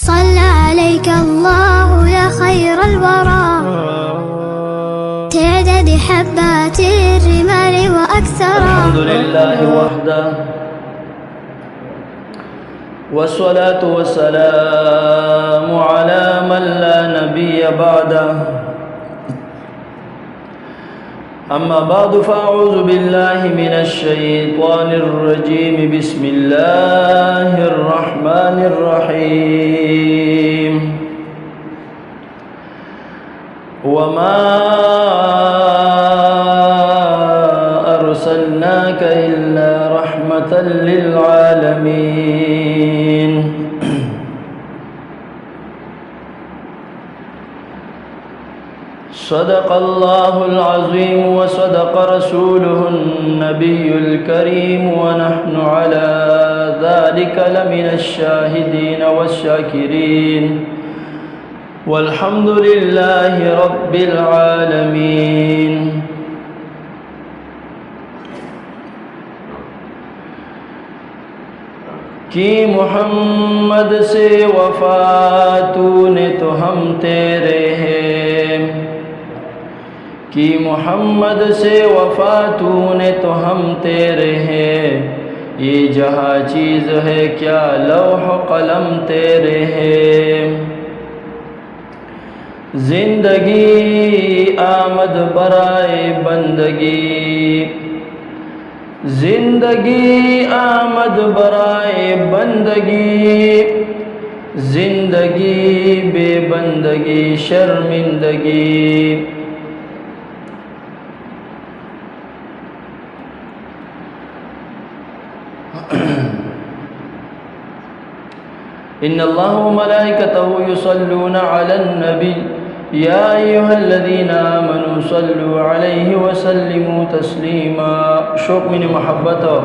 صلى عليك الله يا خير الورى، تعداد حبات الرمال وأكثرا. الحمد لله وحده، والصلاة والسلام على من لا نبي بعده. أما بعد، فأعوذ بالله من الشيطان الرجيم. بسم الله الرحمن الرحيم. وما أرسلناك إلا رحمة للعالمين. صدق الله العظيم وصدق رسوله النبي الكريم، ونحن على ذلك لمن الشاهدين والشاكرين، والحمد لله رب العالمين. की मोहम्मद से वफा तूने तो हम तेरे हैं, की मोहम्मद से वफा तूने तो हम तेरे हैं, ये जहाँ चीज़ है क्या लौह कलम तेरे हैं। जिंदगी आमद बराए बंदगी, जिंदगी आमद बराए बंदगी, जिंदगी बेबंदगी शर्मिंदगी। إن الله وملائكته يصلون على النبي يا أيها الذين آمنوا صلوا عليه وسلموا تسليما. شوق من محبته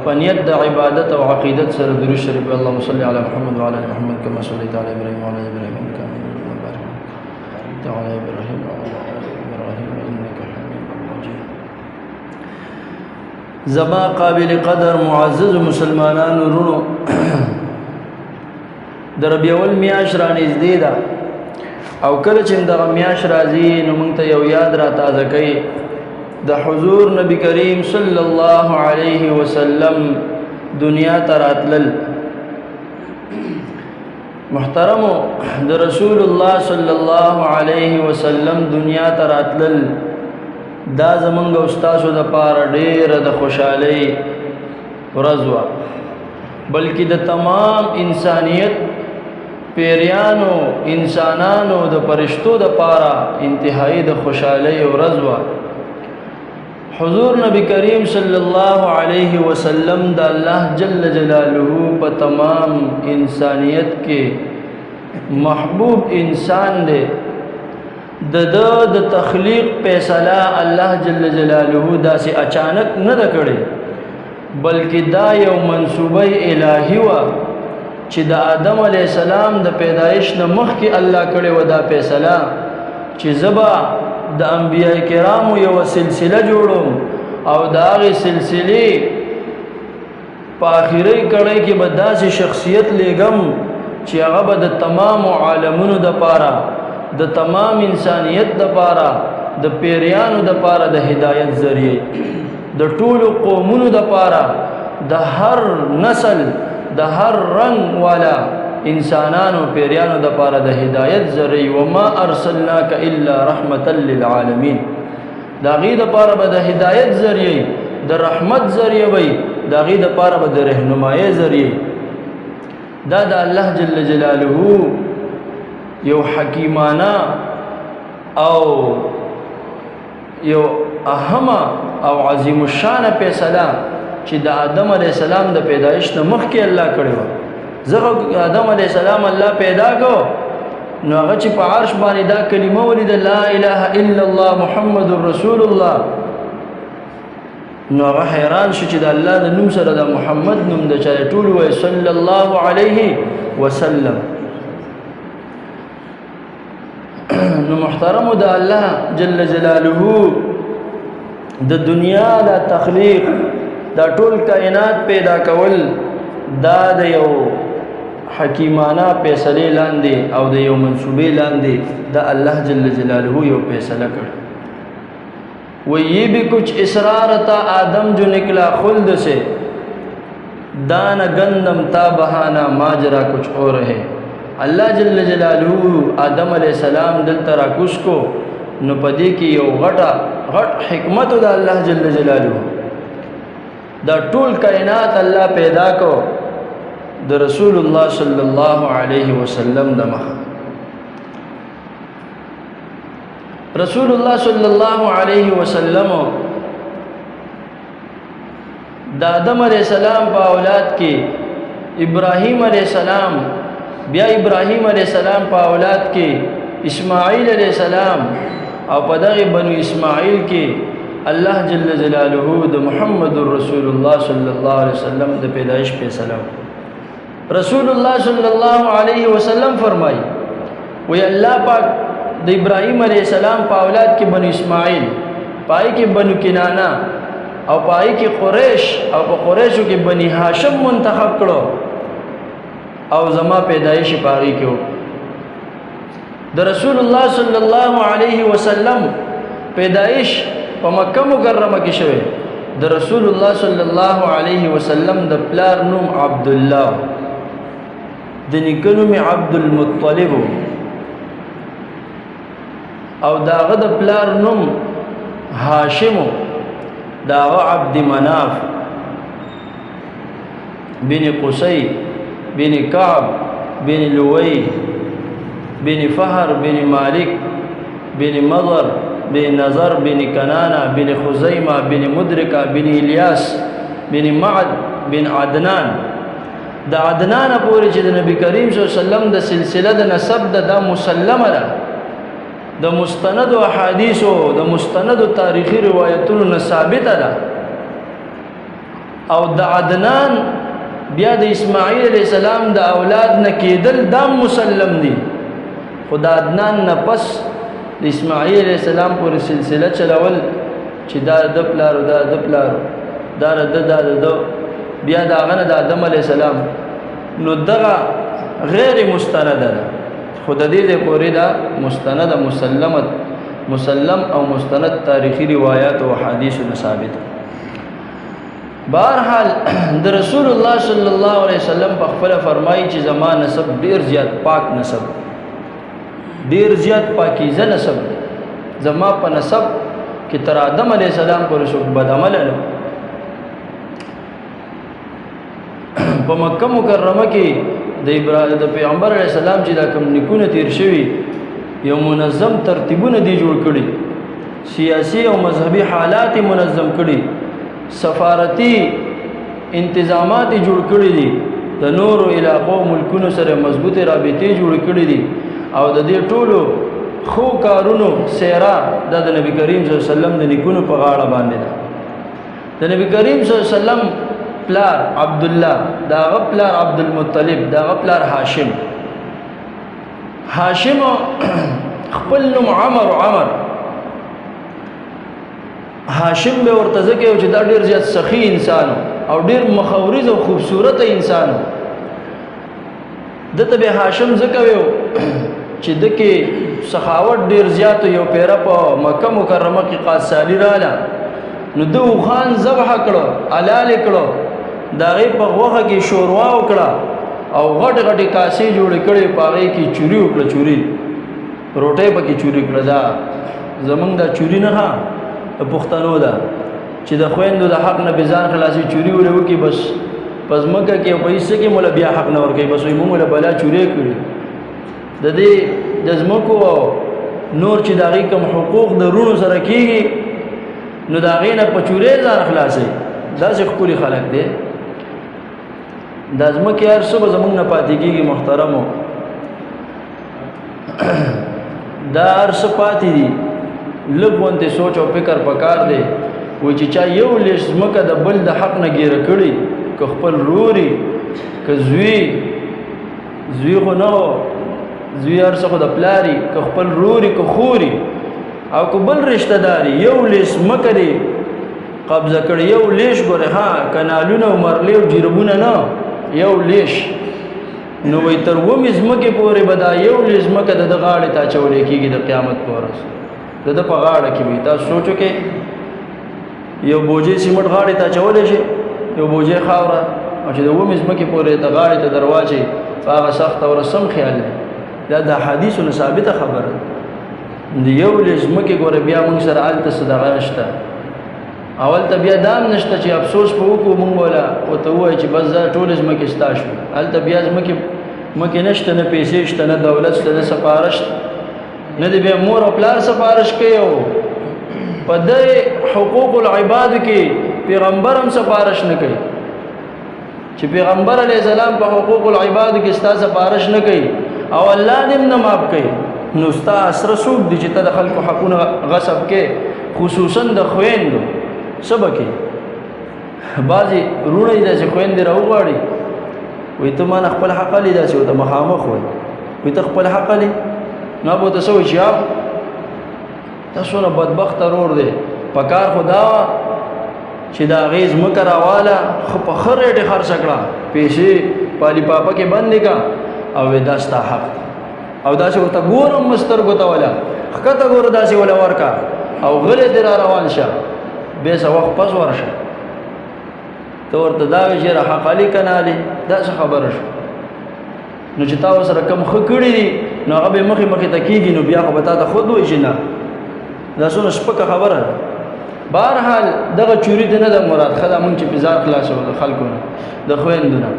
فنيت عبادته وعقيدة سر درود شريف. اللهم صل على محمد وعلى آل محمد كما صليت على إبراهيم وعلى آل إبراهيم إنك حميد مجيد، وبارك على إبراهيم وعلى آل إبراهيم إنك حميد مجيد. زما قابل قدر معزز مسلمانانو ورونو، د ربیع اول میاشت را نږدې ده، او کله چې دغه میاشت راځي نو موږ ته یو یاد را تازه کوي د حضور نبی کریم صلی الله علیه وسلم دنیا ته راتلل. محترمو، د رسول الله صلی الله علیه وسلم دنیا ته راتلل دا زمونږ او ستاسو دپاره ډېره د خوشحالۍ ورځ وه، بلکې د تمام انسانیت، پیریانو، انسانانو، د پرشتو د پاره انتهایی د خوشحالۍ ورځ وه. حضور نبی کریم صلی الله علیه وسلم د الله جل جلاله په تمام انسانیت کې محبوب انسان دی. د ده د تخلیق فیصله الله جل جلاله داسې اچانک نه ده کړې، بلکې دا یو منصوبه الهي وه چې د آدم علیه السلام د پیدایش نه مخکې الله کړې وه دا فیصله چې زه به د انبیاء کرامو یوه سلسله جوړوم، او د هغې سلسلې په آخرۍ کړۍ کې به داسې شخصیت لیږم چې هغه به د تمامو عالمونو دپاره، د تمام انسانیت دپاره، د پیریانو دپاره د هدایت ذریعه، د ټولو قومونو دپاره، د هر نسل، د هر رنگ والا انسانانو پیریانو دپاره د هدایت ذریعه. وما ارسلناک الا رحمة للعالمین. د هغې دپاره به د هدایت ذریعه، د رحمت ذریعه وي، د هغې دپاره به د رهنمایۍ ذریعه. دا د الله جل جلاله یو حکیمانه او یو اهمه او عظیم الشان فیصله چې د آدم علیه السلام د پیدایش نه مخکې الله کړې وه. ځکه آدم علیه السلام الله پیدا کو، نو هغه چې په عرش باندې دا کلمه ولیده لا اله الا الله محمد رسول الله، نو هغه حیران شو چې د الله د نوم سره د محمد نوم د چا ټول وایي صلی الله علیه وسلم. نو محترمو، د الله جل جلاله د دنیا د تخلیق، دا ټول کائنات پیدا کول، دا د یو حکیمانه فیصلې لاندې او د یو منصوبې لاندې د الله جل جلاله یو فیصله کړ. و یہ بھی کچھ اصرار تھا آدم جو نکلا خلد سے، دان گندم تا بہانا ماجرا کچھ اور ہے. الله جل جلاله آدم علیہ السلام دلته راکوز کو، نو په دې کې یو غټه غټ حکمت د الله جل جلاله. دا ټول کائنات الله پیدا کو د رسول الله صلی الله علیه وسلم د مخه. رسول الله صلی الله علیه وسلم د آدم علیہ السلام په اولاد کې ابراهیم علیہ السلام، بیا ابراهیم علیہ السلام په اولاد کې اسماعیل علیہ السلام، او په دغه بنو اسماعیل کې الله جل جلاله د محمد رسول الله صلی الله علیه وسلم د پیدایش فیصله. رسول الله صلی الله علیه وسلم فرمایي وی الله پاک د ابراهیم علیہ السلام په اولاد کې بنو اسماعیل، پای کې بنو کنانه، او پای کې قریش، او په قریشو کې بنی هاشم منتخب کړو، او زما پیدایش پاغي کې. د رسول الله صلی الله علیه وسلم پیدایش په مکه مکرمه کې شوه. د رسول الله صلی الله علیه وسلم د پلار نوم عبد الله، د نیکه نوم عبد المطلب، او داغه د پلار نوم هاشم، داغه عبد مناف بن قصي بن كعب بن لوي بن فهر بن مالك بن مضر بن نظر بن كنانة بن خزيمة بن مدركة بن إلياس بن معد بن عدنان. د عدنان پورې چې د نبی کریم صلی الله علیه وسلم د سلسله د نسب د دا مسلمه ده، د مستند احادیثو د مستند تاریخي روایتونو نه ثابته ده. او د عدنان بیا د اسماعیل علیہ السلام د اولاد نه کېدل دا مسلم دي، خو د عدنان نه پس د اسماعیل علیہ السلام پورې سلسله چلول چې دا د پلار، دا د پلار، دا د دا د بیا د هغه نه د آدم علیہ السلام، نو دغه غیر مستند ده. خو د دې ځای پورې دا مستند مسلمت مسلم او مستند تاریخي روایات او احادیثو نه ثابت. بهرحال د رسول الله صلی الله علیه وسلم په خپله فرمایي چې زما نسب ډېر زیات پاک نسب، ډېر زیات پاکیزه نسب دی. زما په نسب کې تر آدم علیه السلام پورې څوک بدعمله نه. په مکه مکرمه کې د ابراهیم د پیغمبر علیه السلام چې دا کوم نیکونه تیر شوي، یو منظم ترتیبونه دي جوړ کړي، سیاسي او مذهبي حالات منظم کړي، سفارتي انتظامات جوړ کړي دي، د نورو علاقو ملکونو سره مضبوطې رابطې جوړ کړي دي، او د دې ټولو ښو کارونو سیره دا د نبی کریم صلی الله علیه وسلم د نیکونو په غاړه باندې ده. د نبی کریم صلی الله علیه وسلم پلار عبدالله، د هغه پلار عبد المطلب، د هغه پلار هاشم. هاشم خپل نوم عمر، عمر هاشم به ورته ځکه چې دا ډېر زیات سخي انسان او ډېر مخورز او خوبصورته انسان. دته به هاشم ځکه ویو چې ده کې سخاوت ډېر زیات. یو پیره په مکه مکرمه کې قاصالي راله، نو ده اوښان ذبح کړو، حلال کړو، د هغې په غوښه کې شوروا وکړه او غټې غټې کاسې جوړې کړې، په هغې کې چوري وکړه، چوري روټۍ پکې چوري کړه. دا زمونږ دا چوري نه ښه د پښتنو ده چې د خویندو د حق نه بې ځان خلاصي چوري ولې وکړي، بس په ځمکه کې او په هېڅ کې مو له بیا حق نه ورکوي، بس وایي موږ له بلا چورې کړي. د دې د ځمکو او نور چې د هغې کوم حقوق د وروڼو سره کېږي، نو د هغې نه په چورې ځان خلاصوي. داسې ښکلي خلک دی. دا ځمکې هر څه به زموږ نه پاتې کېږي محترمو، دا هر څه پاتې دي. لږ غوندې سوچ او فکر پکار دی. وایي چې چا یو لېش ځمکه د بل د حق نه ګیره کړي، که خپل روري که زوی، زوی خو نه زوی هر څه خو د پلاري، که خپل روري که خوري او که بل رشته داري، یو لېش ځمکه دې قبضه کړي، یو لېش ګورې ها، کنالونه او مرلې او جربونه نه، یو لېش نو وی تر ومې ځمکې پورې به دا یو لوی ځمکه د ده غاړې ته اچولی کېږي د قیامت په ورځ، د ده په غاړه کې وي. تاسو سوچو کې یو بوجۍ سیمټ غاړې ته اچولی شي، یو بوجۍ خاوره، او چې د اوومې ځمکې پورې ته غاړې ته درواچوي، په هغه سخته ورځ سم خیال دی. دا د احادیثو نه ثابته خبره ده. د یو لوی ځمکې ګوره بیا موږ سره هلته څه دغه نشته، او هلته بیا دا هم نشته چې افسوس په وکړو موږ ولا ورته ووایو چې بس دا ټولې ځمکې ستا شوې. هلته بیا ځمکې مکې نشته، نه پیسې شته، نه دولت شته، نه سفارش، نه دې بیا مور او پلار سفارش کوي. او په دې حقوق العباد کې پیغمبر هم سفارش نه کوي، چې پیغمبر علیه السلام په حقوق العباد کې ستا سفارش نه کوي او الله دې هم نه معاف کوي، نو ستا سره څوک دي چې ته د خلکو حقونه غصب کې، خصوصا د خویندو. څه به کوې؟ بعضې وروڼه یې داسې خویندې راوغواړي، وایي ته ما نه خپل حق علي، داسې ورته مخامخ وایي، وایي ته خپل حق علي. نو به ورته څه وایي چې دا څونه بدبخته ورور دی، په کار خو دا وه چې د هغې ځمکه راواله، ښه په ښه ریټ یې خرڅه کړه، پیسې په علي پاپا کې بندې کړه، او وایي دا ستا حق دی. او داسې ورته ګورم مه سترګو ته وله ښکته ګوره، داسې وله ورکړه او غلی دې را روان شه، بیا څه وخت پس ورشه ته ورته دا وایې چې حق علي که نه علي، دا څه خبره شوه؟ نو چې تا ورسره کوم ښه کړي دي نو هغه به مخې مخې ته کېږي، نو بیا خو به تا ته خود وایي چې نه، دا څونه سپکه خبره ده. بهرحال دغه چوري ته نه ده مراد، ښه ده موږ چې په ځان خلاصو د خلکو نه، د خویندو نه.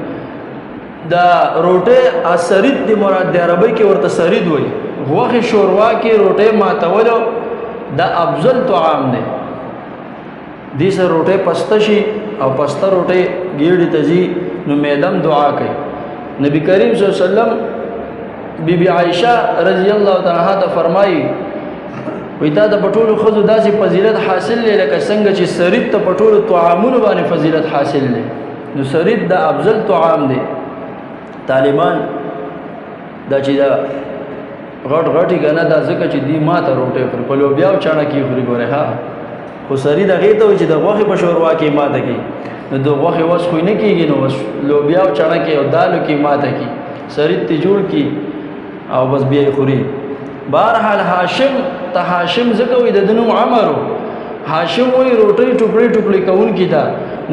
دا روټۍ سرید دی مراد دی، عربۍ کې ورته سرید وایي، غوښې شوروا کې روټۍ ماتولو دا افضل طعام دی. دې سره روټۍ پسته شي او پسته روټۍ ګېډې ته ځي، نو معده هم دعا کوي. نبی کریم صلی الله علیه وسلم بی بی عائشه رضی الله تعالی عنها ته فرمایي، وایي تا ته په ټولو ښځو داسې فضیلت حاصل دی لکه څنګه چې سرید ته په ټولو طعامونو باندې فضیلت حاصل دی. نو سرید دا افضل طعام دی. طالبان دا چې دا غټ غټي که نه، دا ځکه چې دوی ماته روټۍ خوري، په لوبیا او چڼه کې خوري ګورې. ها خو سرید هغې ته وایي چې د غوښې په شوروا کې ماته کوي، نو د غوښې وس خو نه کېږي، نو بس لوبیا او چڼه کې او دالو کې ماته کړي، سرید ته جوړ کړي او بس بیا یې خوري. بهرحال هاشم ته هاشم ځکه وایي، د ده نوم عمر و. هاشم وایي روټۍ ټوکړې ټوکړې کوونکي ته،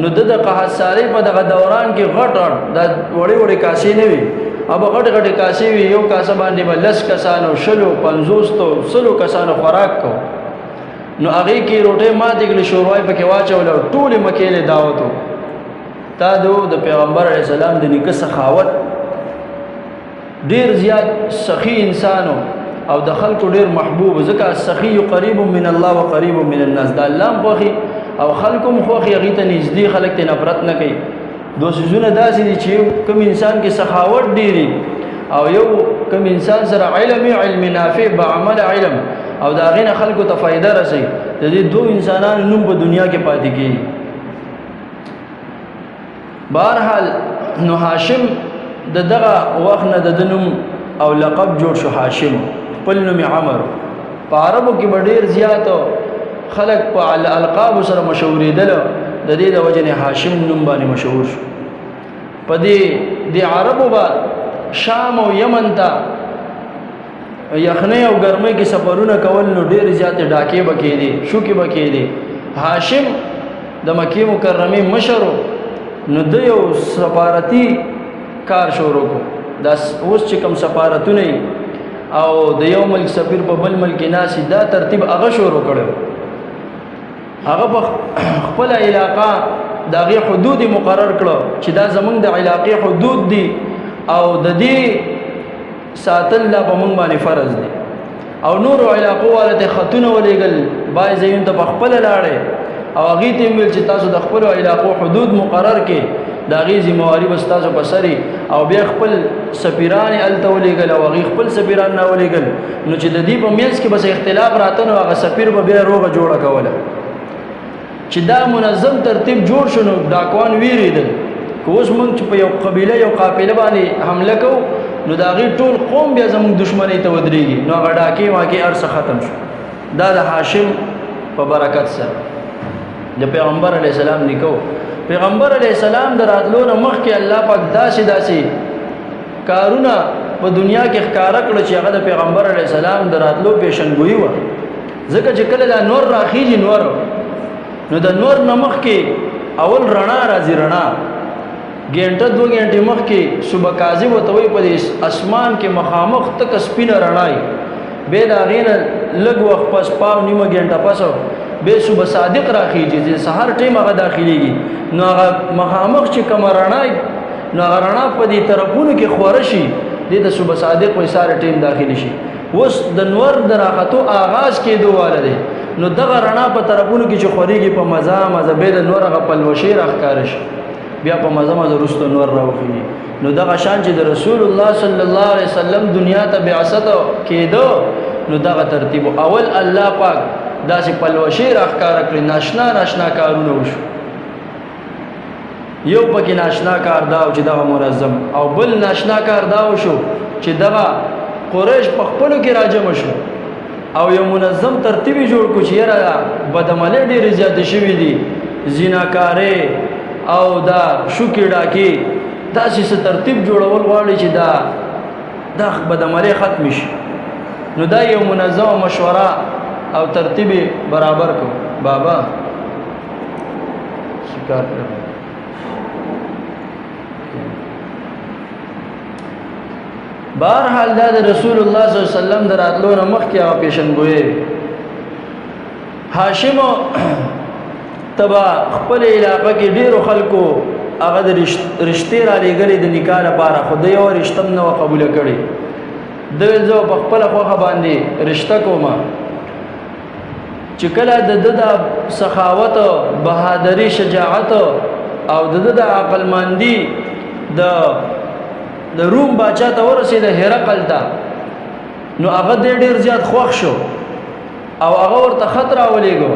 نو ده د قحط سالۍ په دغه دوران کې غټ غټ دا وړې وړې کاسې نه وي، او به غټې غټې کاسې وي، یو کاسه باندې به 10 کسانو، 20، 50، 100 کسانو خوراک کو. نو هغې کې روټۍ ماتې کړې، شوروا یې پکې واچوله او ټولې مکې له دعوت و. تا د پیغمبر علیه السلام د نیکه سخاوت، ډېر زیات سخي انسان او د خلکو ډېر محبوب، ځکه سخي قریب من الله و قریب من الناس، د الله هم خوښي او خلکو هم خوښي، هغې ته نږدې خلک ته نفرت نه کوي. دوه څیزونه داسې دي چې یو کوم انسان کې سخاوت ډېري او یو کوم انسان سره علم، علم نافع بعمل علم، او د هغې نه خلکو ته فایده رسوي، د دې دوو انسانانو نوم په دنیا کې پاتې کېږي. بهرحال نو هاشم د دغه وخت نه د ده نوم او لقب جوړ شو هاشم، خپل نوم یې عمر. په عربو کې به ډېر زیات خلک په القابو سره مشهورېدل، د دې د وجې نه هاشم نوم باندې مشهور شو. په دې عربو به شام او یمن ته یخنۍ او ګرمۍ کې سفرونه کول، نو ډېرې زیاتې ډاکې به کېدې، شوکې به کېدې. هاشم د مکې مکرمې مشر و، نو ده یو سفارتي کار شروع کړو. دا اوس چې کوم سفارتونه او د یو ملک سفیر په بل ملک کې ناست، دا ترتیب هغه شروع کړی. هغه په خپله علاقه د هغې حدود یې مقرر کړو چې دا زمونږ د علاقې حدود دي او د دې ساتل دا په مونږ باندې فرض دي. او نورو علاقو والا ته خطونه ولېږل، بعضې ځایونو ته په خپله لاړی او هغې ته یې وویل چې تاسو د خپلو علاقو حدود مقرر کړئ، د هغې ذمهواري به ستاسو په سر وي. او بیا خپل سفیران یې هلته ولېږل او هغې خپل سفیران نه ولېږل. نو چې د دې په منځ کې به څه اختلاف راته، نو هغه سفیر به بیا روغه جوړه کوله. چې دا منظم ترتیب جوړ شو، نو ډاکوان ویرېدل که اوس موږ چې په یو قبیله یو قافله باندې حمله کوو، نو د هغې ټول قوم بیا زموږ دښمنۍ ته ودرېږي. نو هغه ډاکې واکې هر څه ختم شو. دا د هاشم په برکت سره د پیغمبر علیه السلام نیکه. پیغمبر علیه السلام د راتلو نه مخکې الله پاک داسې داسې کارونه په دنیا کې ښکاره کړ چې هغه د پیغمبر علی السلام د راتلو پیشنګویي و. ځکه چې کله دا نور راخیږي نور، نو د نور نه مخکې اول رڼا راځي، رڼا ګنټه دوه ګنټې مخکې صبح کاذب ورته وایي په دې اسمان کې مخامخ تکه سپینه رڼا وي، بیا د هغې نه لږ وخت پس پاو نیمه ګنټه پس بیا صبح صادق راخیږي چې سهار ټایم هغه داخلېږي، نو هغه مخامخ چې کومه رڼا نو هغه رڼا په دې طرفونو کې خوره شي، دې ته صبح صادق وایي سهار ټایم داخل شي. اوس د نور د راختو آغاز کېدو واله دی، نو دغه رڼا په طرفونو کې چې خورېږي په مزه مزه بیا د نور هغه پلوشې راښکاره شي، بیا په مزه مزه وروسته نور راوخېږي. نو دغه شان چې د رسول الله صلی الله علیه وسلم دنیا ته بعثت کېدو، نو دغه ترتیب اول الله پاک داسې پلوشې راښکاره کړې، ناشنا ناشنا کارونه وشو. یو پکې ناشنا کار دا و چې دغه منظم، او بل ناشنا کار دا وشو چې دغه قریش په خپلو کې راجمع شو او یو منظم ترتیب یې جوړ کړو چې یاره بدعملۍ ډېرې زیاتې شوې دي، زیناکارۍ او دا شوکې ډاکې، داسې څه ترتیب جوړول غواړي چې دا بدعملۍ ختمې شي. نو دا یو منظم مشوره او ترتیب یې برابر کړو. بابا شکار کړو. بهرحال دا د رسول الله صلی الله علیه وسلم د راتلو نه مخکې هغه پیشنګویې. هاشم تبا خپل علاقه کې ډیرو خلکو هغه د رشتې را لېږلې د نکاح لپاره، خو د یو رشته هم نه وه قبوله کړې. ده ویل زه په خپله خوښه باندې رشته کوم. چې کله د ده د سخاوت، بهادري، شجاعت او د ده د عقلمندي د روم باچا ته ورسېده هرقل ته، نو هغه دی ډېر زیات خوښ شو او هغه ورته خط راولېږو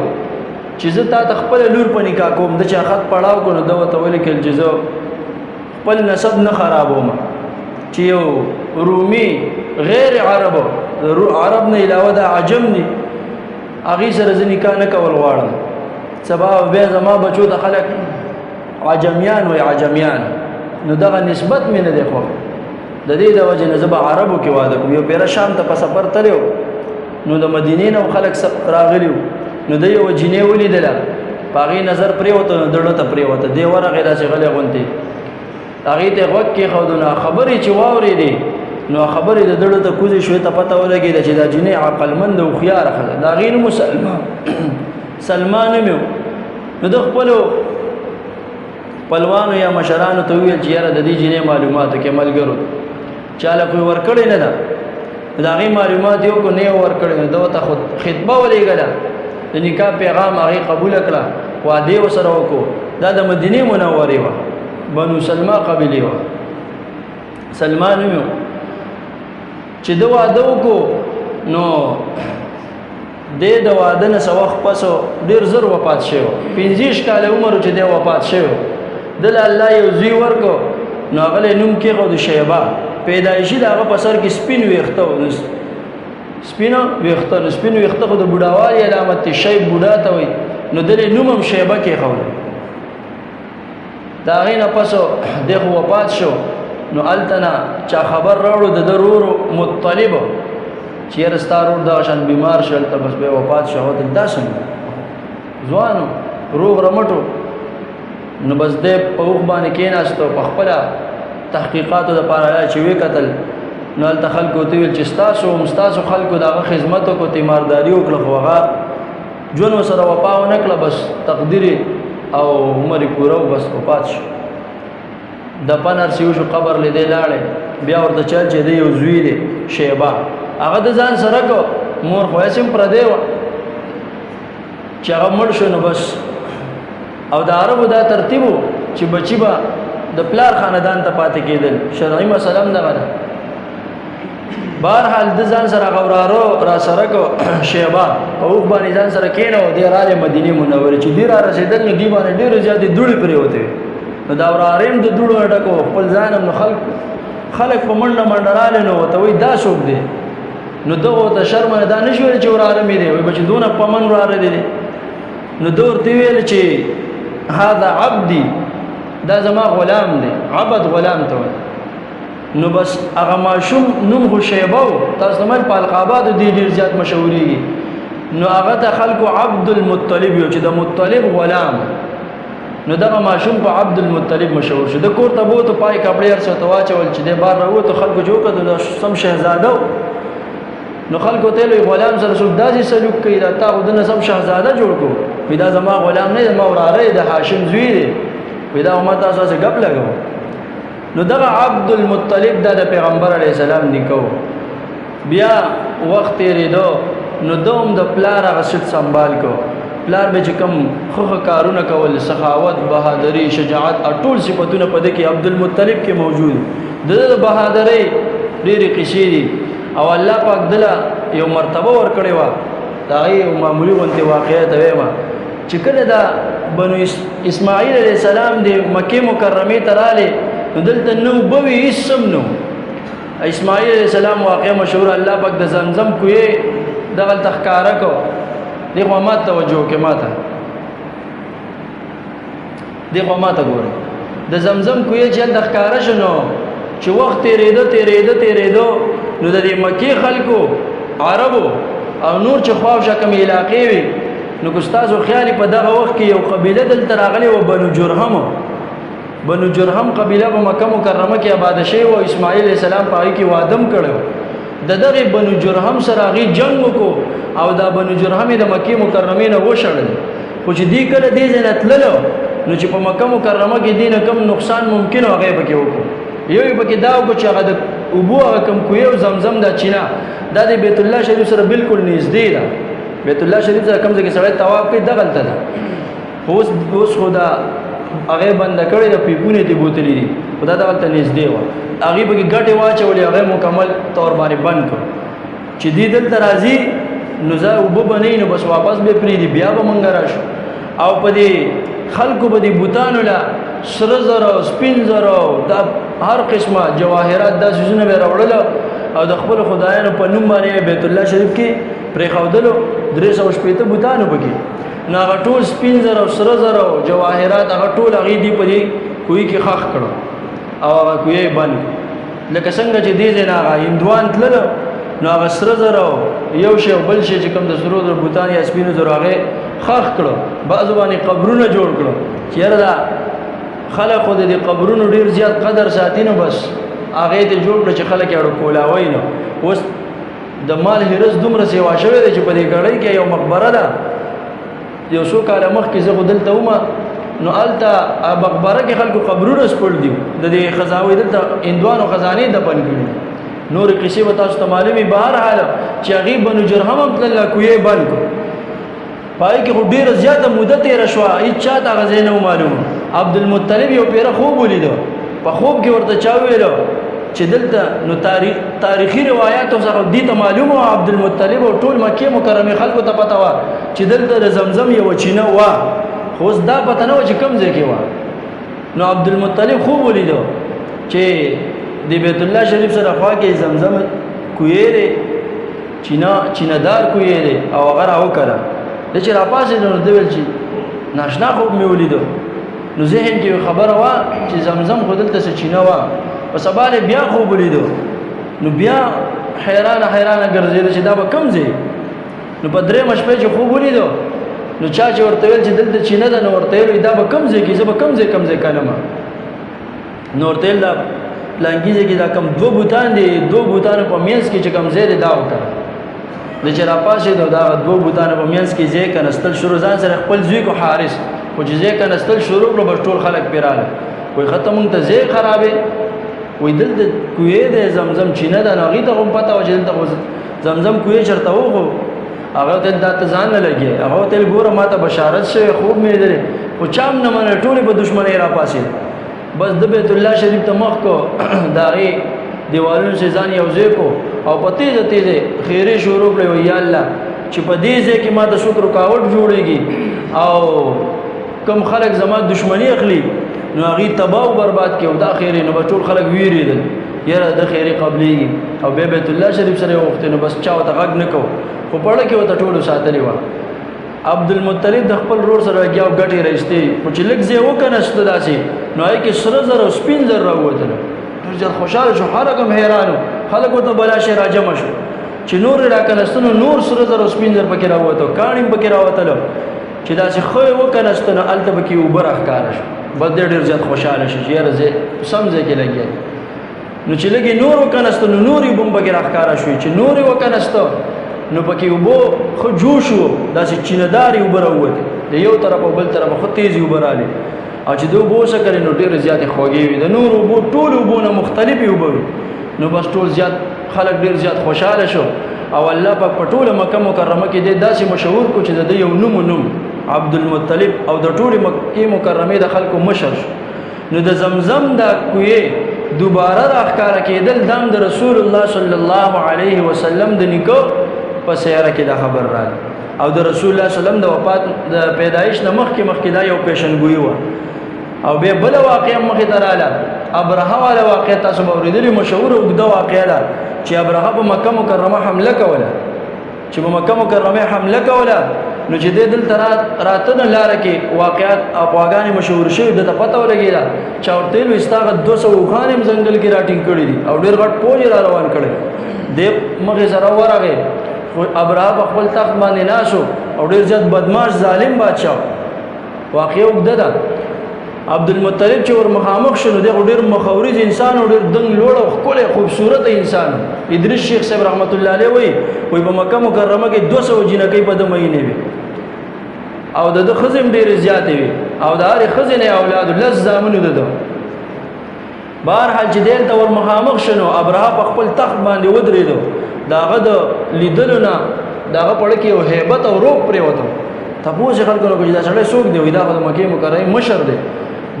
چې زه تا ته خپله لور په نکاح کوم. ده چې خط پړاو کړو نو ده ورته ولیکل چې زه خپل نسب نه خرابوم، چې یو رومي غیر عرب، عرب نه علاوه دا عجم دي، هغې سره زه نکاح نه کول غواړم. سبا بیا زما بچو ته خلک عجمیان وایي، عجمیان، نو دغه نسبت مې نه دی خوښ، د دې د وجې نه زه به عربو کې واده کوم. یو پیره شام ته په سفر تللی و، نو د مدینې نه خلک راغلي وو، نو ده یوه جینۍ ولیدله، په هغې نظر پرېوته، نو دړه ته پرېوته. دی ورغی داسې غلی غوندې، هغې ته یې غوږ کېښودو، نو خبرې چې واورېدې نو خبرې د دړه ته کوزې شوې، ته پته ولګېده چې دا جینۍ عقلمنده هوښیاره ښځه ده. د هغې نوم سلما، سلما نوم یې و. نو ده خپلو خپلوانو یا مشرانو ته وویل چې یاره د دې جینۍ معلوماتو کې ملګرو چا له خو یې ورکړې نه ده، د هغې معلومات یې وکړو، نه یې ورکړې، نو ده ورته خطبه ولېږله، د نکاح پیغام هغې قبوله کړه، واده یې ورسره وکړو. دا د مدینې منورې وه، بنو سلمہ قبیلې وه، سلمہ نوم یې و. چې ده واده وکړو نو دی د واده نه څه وخت پس ډېر زر وفات شوی و، 25 کاله عمر چې دی وفات شوی و. ده له الله یو زوی ورکړو، نو هغه له یې نوم کېښود شیبه. پیدایشي د هغه په سر کې سپین ویښته و، نو سپین ویښته، نو سپین ویښته خو د بوډاوالي علامت دی، شیب بوډا ته وایي، نو ده له یې نوم هم شیبه کېښود. د هغې نه پس دی خو وفات شو، نو هلته نه چا خبر راوړو د ده ورور مطلب چې یاره ستا ورور دغه شان بیمار شو، هلته بس بیا وفات شو. هغه ته دا څنګه ځوان و، روغ رمټ و، نو بس دی په اوښ باندې کېناستو، په خپله تحقیقاتو دپاره راغی چې ویې کتل، نو هلته خلکو ورته وویل چې ستاسو هم ستاسو خلکو د هغه خدمت وکړو، تیمارداري وکړه، خو هغه ژوند ورسره وفا ونه کړه، بس تقدیر او عمر یې پوره و، بس وفات شو. د پن هر څه وشو، قبر له دی لاړی، بیا ورته چل چې دی یو زوی دی شیبه، هغه د ځان سره کو، مور خو هسې هم پردی وه، چې هغه مړ شو نو بس. او د عربو دا ترتیب و چې بچي به د پلار خاندان ته پاتې کېدل، شرعي مسله هم دغه ده. بهرحال د ځان سره هغه وراره را سره کو شیبه، په اوښ باندې ځان سره کېناوه، دی راغی مدینې منورې. چې دی را رسېدل نو دی باندې ډېرې زیاتې دوړې پرېوتې وې، نو دا وراره هم د دوړو نه ډک و، خپل ځان هم. نو خلک په منډه منډه راغلل، نو ورته وایي دا څوک دی؟ نو دغه ورته شرم نه دا نه شي ویلی چې وراره مې دی، وایي به چې دونه پمن وراره دی. نو ده ورته وویل چې هذا عبدي، دا زما غلام دی، عبد غلام ته وایي. نو بس هغه ماشوم نوم خو شیبه و، تاسو ته مې په القاباتو دې ډېر زیات مشهورېږي. نو هغه ته خلکو عبد المطلب یو، چې د مطلب غلام. نو دغه ماشوم په عبد المطلب مشهور شو. د کور ته بوته، پای کپړې هر څه ته واچول، چې دی بار راووتو خلکو چې وکتل دا سم شهزاده و. نو خلکو ته ویل غلام سره څوک داسې سلوک کوي، دا تا خو دنه سم شهزاده جوړ کړو. وایي دا زما غلام نه دی، زما وراره دی، د هاشم زوی دی. وایي دا خو ما تاسو هسې ګپ لګوو. نو دغه عبد المطلب دا د پیغمبر علیه السلام نیکه و. بیا وخت تېرېدو، نو ده هم د پلار هغه سیټ سنبال کړو. پلار به چې کوم ښه ښه کارونه کول، سخاوت، بهادري، شجاعت او ټول صفتونه په ده کې عبد المطلب کې موجود. د ده د بهادرۍ ډېرې قصې دي، او الله پاک دله یو مرتبه ورکړې وه. د هغې یو معمولي غوندې واقعه ته وایم، چې کله دا بنو اسماعیل علیه السلام د مکې مکرمې ته راغلی، نو دلته نه اوبه وې، هېڅ هم نه. اسماعیل علیه السلام واقعه مشهوره، الله پاک د زمزم کوی دغلته ښکاره کړو. دې خوا ما ته توجه وکړې، ما ته دې خوا ما ته ګورې. د زمزم کوی چې هلته ښکاره شو، نو چې وخت تېرېده تېرېده تېرېدو، نو د دې مکې خلکو، عربو او نور چې خواوشا کومې علاقې وې، نو که ستاسو خیال په دغه وخت کې یو قبیله دلته راغلې وه، بنو جرهم. بنو جرهم قبیله په مکه مکرمه کې آباده شوې وه. اسماعیل علیه السلام په هغې کې واده هم کړی و. د دغې بنو جرهم سره هغې جنګ وکړو، او دا بنو جرهم یې د مکې مکرمې نه وشړل. خو چې دوی کله دې ځای نه تللو، نو چې په مکه مکرمه کې دې نه کوم نقصان ممکن و هغه یې پکې وکړو. یو یې پکې دا وکړو چې هغه د اوبو هغه کوم کوی او زمزم دا چینه دا د بیت الله شریف سره بالکل نږدې ده. بیت الله شریف سره کوم ځای کې سړی طواف کوي دغلته ده. خو اوس خو دا هغه بنده کړې ده، پیپونه یې بوتلي دي، خو دا دغلته نږدې وه. هغې پکې ګټې واچولې، هغه مکمل طور باندې بند کړ. چې دوی دلته راځي نو ځای اوبه به نه وي، نو بس واپس به پرېږدي، بیا به مونږ راشو. او په دې خلکو به دې بوتانو له سره زر او سپین زر او دا هر قسمه جواهرات دا څیزونه به یې راوړل، او د خپلو خدایانو په نوم باندې یې بیت الله شریف کې پرېښودلو. 360 بوتانو پکې. نو هغه ټول سپین زر او سره زر او جواهرات هغه ټول هغې دوی په دې کوی کې ښخ کړو، او هغه کوی یې بند کړو. لکه څنګه چې دې ځای نه هغه هندوان تللو، نو هغه سره زر او یو شی او بل شی چې کوم د سرو زرو بوتان یا سپینو زرو هغې ښخ کړو. بعضو باندې قبرونه جوړ کړو، چې یاره دا خلک خو د دې قبرونو ډېر زیات قدر ساتي، نو بس هغې ته جوړ کړو چې خلک یې اړو کولاوی. نو اوس د مال حرص دومره سیوا شوی دی چې په دې ګړۍ کې یو مقبره ده. یو څو کاله مخکې زه خو دلته وم، نو هلته مقبره کې خلکو قبرونه سپړل دي، د دې خزاوې دلته هندوانو خزانې دفن کړي. نورې قصې به تاسو ته معلومې. بهرحال چې هغې بنو جرهم هم تلل، کوی یې بند کړو. په هغې کې خو ډېره زیاته موده تېره شوه، هېچا ته هغه ځای نه و معلوم. عبد المطلب یو پیره خوب ولیده، په خوب کې ورته چا وویل چې دلته نو تاریخي روایاتو څخه دې ته معلومه وه، عبد المطلب او ټول مکې مکرمې خلکو ته پته وه چې دلته د زمزم یوه چینه وه، خو اوس دا پته نه وه چې کوم ځای کې وه. نو عبد المطلب خوب ولیده چې د بیت الله شریف سره خوا کې زمزم کوی دی، چینه دار کوی دی، او هغه راوکره. دی چې راپاڅېده نو ده ویل چې ناشنا خوب مې ولیده. نو ذهن کې خبره وه چې زمزم خو دلته څه چینه وه. په سبا یې بیا خوب ولیدو، نو بیا حیرانه حیرانه ګرځېده چې دا به کوم ځای. نو په درېیمه شپه چې خوب ولیدو، نو چا چې ورته ویل چې دلته چینه ده، نو ورته ویل دا به کوم ځای کې، زه به کوم ځای کوم ځای کنم. نو ورته ویل دا پلانکي ځای کې دا کوم دوه بوتان دي، دوه بوتانو په منځ کې چې کوم ځای دی دا وکړه. د چې راپاڅېدو دا دوه بوتانو په منځ کې ځای کنستل شروع، ځان سره خپل زوی کو حارث، خو چې ځای کنستل شروع کړو بس ټول خلک پرې راغلل. وایي ښه ته مونږ ته ځای خرابې، وایي دلته کوی دی زمزم چینه ده. نو هغې ته هم پته وه چې دلته خو زمزم کوی چېرته و، خو هغه ته دا ته ځان نه لګي. هغه ته ګوره ما ته بشارت شوی، خوب مې لیدلی، خو چا هم نه منل، ټولې په دښمنۍ راپاڅېد. بس د بیت الله شریف ته مخ کو، د هغې دیوالونو سره ځان یو ځای کو، او په تیزه تیزه خیرې شروع کړې. وایي یا الله چې په دې ځای کې ما ته څوک رکاوټ جوړېږي او کم خلک زما دښمني اخلي، نو هغې تباه او برباد کړي. او دا خیرې نو بس ټول خلک ویرېدل، یاره د خیرې قبلېږي. او بیا بیت الله شریف سره یې وغوښتې، نو بس چا ورته غږ نه کو، خو پړه کې ورته ټولو ساتلې وه. عبد المطلب د خپل ورور سره لګیا او ګټې راایستې، خو چې لږ ځای وکنسته داسې، نو هغې کې سره زر او سپین زر راووتل. ډېر زیات خوشاله شو، خلک هم حیران وو، خلک ورته بلا شي راجمع شو. چې نور یې راکنستنو نور سره زر او سپین زر پکې راووتو، کاڼي هم پکې راوتلو. چې داسې ښه یې وکنستنو هلته پکې اوبه راښکاره شو. بس دی ډېر زیات خوشاله شو چې یاره زه سم ځای کې لګیا یم. نو چې لږې نور وکنستو نو نورې اوبه هم پکې راښکاره شوې. چې نورې وکنستو نو پکې اوبو ښه جوش و، داسې چینهدارې اوبه راووتې، د یو طرف او بل طرف ښه تېزې اوبه رالې. او چې د اوبو وڅکلې نو ډېرې زیاتې خوږې وې، د نورو اوبو ټولو اوبو نه مختلفې اوبه وې. نو بس ټول زیات خلک ډېر زیات خوشحاله شو. او الله پاک په ټوله مکه مکرمه کې دی داسې مشهور کو چې د ده یو نوم نوم عبدالمطلب او د ټولې مکې مکرمې د خلکو مشر شو. نو د زمزم دا کوی دوباره راښکاره کېدل دام د رسول الله صلی الله علیه وسلم د نیکه په سیاره کې دا خبر راغی. او د رسول الله صلی الله علیه وسلم د وفات د پیدایش نه مخکې مخکې دا یو پیشنګویي وه. او بیا بله واقعه هم مخې ته راله، ابرهه واله واقعه تاسو به اورېدلې، مشهوره اوږده واقعه ده چې ابرهه په مکه مکرمه حمله کوله. چې په مکه مکرمه حمله کوله نو چې دی دلته راته نه لاره کې واقعات او غواګانې مشهور شوي، ده ته پته ولګېده. چا ورته ویل ستا هغه 200 اوښان یې هم ځنګل کې راټینګ کړي دي او ډېر غټ پوج یې را روان کړی دی. مخې سره ورغی، خو ابرهه په خپل تخت باندې ناست او ډېر زیات بدماش ظالم بادشاه. واقعه اوږده ده. عبدالمطلب چې ور مخامخ شو نو دی خو ډېر مخورز انسان او ډېر دنګ لوړ او ښکلی خوبصورته انسان. ادریس شیخ صاحب رحمت الله علیه وایي وایي په مکه مکرمه کې 200 جینکۍ په ده مئینې وې او د ده ښځې هم ډېرې زیاتې وې او د هرې ښځې نه یې اولاد لس زامنو د ده. بهرحال چې دی هلته ور مخامخ شو نو ابرهه په خپل تخت باندې ودرېدو. د هغه د لیدلو نه د هغه په زړه کې یو هیبت او روب پرېوتو. تپوس یې خلکو نه وکړو چې دا سړی څوک دی؟ وایي دا خو د مکې مکرمې مشر دی.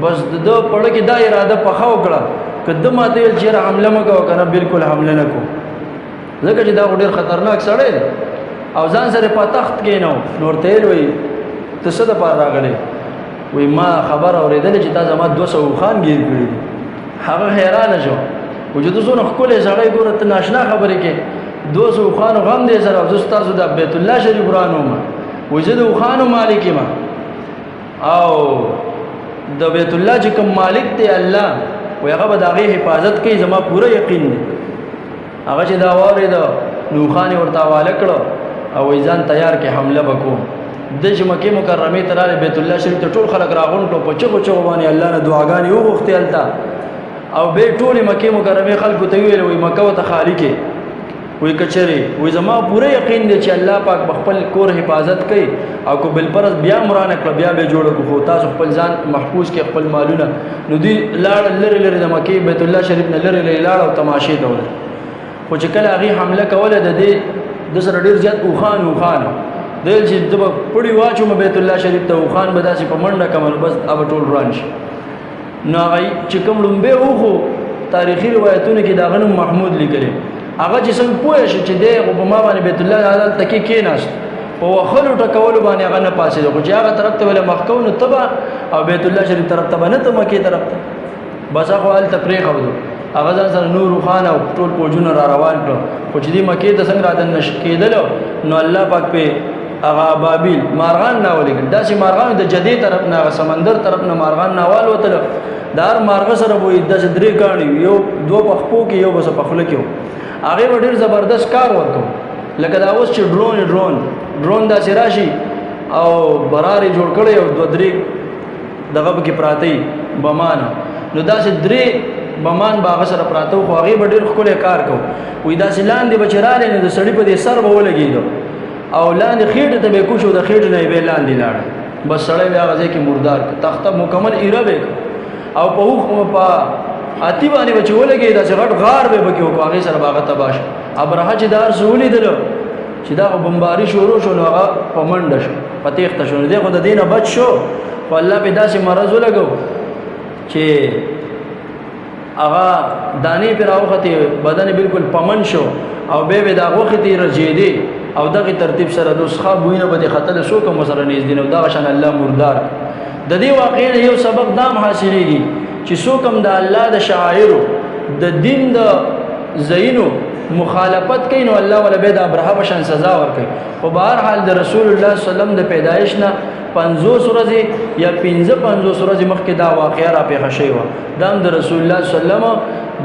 بس د ده په زړه کې دا اراده پخه وکړه که ده ماته ویل چې یاره حمله مه کوه که نه بلکل حمله نه کوم، ځکه چې دا خو ډېر خطرناک سړی دی. او ځان سره په تخت کښېنو. نو ورته ویل وایي ته څه دپاره راغلی؟ وایي ما خبر اورېدلې چې تا زما 200 اوښان ګیر کړي دي. هغه حیرانه شو، وایي چې ته څونه ښکلی سړی ګوره، ته ناشنا خبرې کوې، 200 اوښانو غم دی سره، زه ستاسو د بیت الله شریف ورانوم. وایي زه د اوښانو مالک یم او د بیت الله چې کوم مالک دی الله، وایي هغه به د هغې حفاظت کوي، زما پوره یقین دی. هغه چې دا واورېده نو اوښان یې ورته حواله کړو او وایي ځان تیار کړې حمله به کوم. د چې مکې مکرمې ته راغی، بیت الله شریف ته ټول خلک راغونډ کړو، په چغو چغو باندې الله نه دعاګانې وغوښتې هلته. او بیا ټولې مکې مکرمې خلکو ته وویل وایي مکه ورته خالي کړې، وایي که چېرې وایي زما پوره یقین دی چې الله پاک به خپل کور حفاظت کوي او که بالفرض بیا هم ورانه کړه بیا به یې جوړه کړو، خو تاسو خپل ځان محفوظ کړئ خپل مالونه. نو دوی لاړل لرې لرې د مکې بیت الله شریف نه لرې لرې لاړل او تماشې ته ولاړل. خو چې کله هغې حمله کوله د دې د سره ډېر زیات اوښان اوښان دی چې زه به پړي واچوم بیت الله شریف ته، اوښان به داسې په منډه کړم نو بس هغه به ټول وران شي. نو هغه چې کوم ړومبی اوښ و، تاریخي روایتونو کې د هغه نوم محمود لیکلی، هغه چې څنګه پوه شو چې دی خو په ما باندې بیت الله هلته کې کېناست، په وهلو ټکولو باندې هغه نه پاڅېده، خو چې هغه طرف ته به له مخ کوو نو ته به او بیت الله شریف طرف ته به نه ته مکې طرف ته، بس هغه هلته پرېښودو. هغه ځان سره نور اوښان او ټول فوجونه را روان کړو. خو چې دې مکې ته څنګه رادننه کېدلو نو الله پاک پې هغه ابابیل مارغان نه ولېږل، داسې مارغان د جدې طرف نه هغه سمندر طرف نه مارغان نه والوتل. د هر مارغه سره به یې داسې درې کاڼي وي، یو دوه په خپو کې یو به څه په خوله کې و. هغې به ډېر زبردست کار ورکو، لکه دا اوس چې ډرون ډرون ډرون داسې راشي او برار یې جوړ کړی او دوه درې دغه پکې پراته وي بمان، نو داسې درې بمان به هغه سره پراته وو، خو هغې به ډېر ښکلی کار کو. وایي داسې لاندې به چې راغلی نو د سړي په دې سر به ولګېدو او لاندې خېټې ته به یې کوشو، د خېټې نه یې بیا لاندې لاړ، بس سړی به هغه ځای کې مردار کړ، تخته مکمل ایره به یې کړ او په اوښ په هاتي باندې به چې ولګېد داسې غټ غار به یې پکې وکړو، هغې سره به هغه تباه شو. ابرهه چې دا هر څه ولیدلو چې دا خو بمباري شروع شو نو هغه په منډه شو، په تېښته شو. نو دی خو د دې نه بچ شو، خو الله پې داسې مرض ولګو چې هغه دانې پې راوختې، بدن یې بالکل پمن شو او بیا به دا غوښې ترې رژېدې او دغې ترتیب سره د ښه بویونه به دې ختله څوک هم ورسره نږدې نه و. دغه شان الله مردار. د دې واقعې نه یو سبق دا هم حاصلېږي چې څوک هم د الله د شعائرو د دین د ځایونو مخالفت کوي نو الله ولا به د ابرهه په شان سزا ورکوي. خو بهر حال د رسول الله صلی الله علیه وسلم د پیدایش نه 50 ورځې یا 55 ورځې مخکې دا واقعه را پېښه شوې وه. دا هم د رسول الله صلی الله علیه وسلم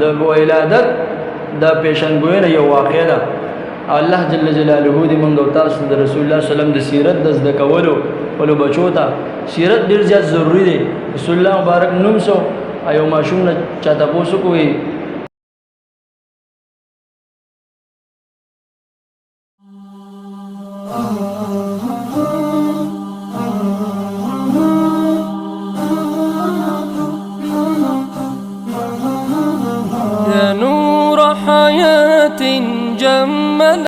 د ولادت د پیشنګویې نه یو واقعه ده. الله جل جلاله دې موږ او تاسو د رسول الله صلی الله علیه وسلم د سیرت د زده کولو خپلو بچو ته سیرت ډېر زیات ضروري دی. رسول الله مبارک نوم څه یو ماشوم نه چا تپوس وکړو. يا نور حياة جمل.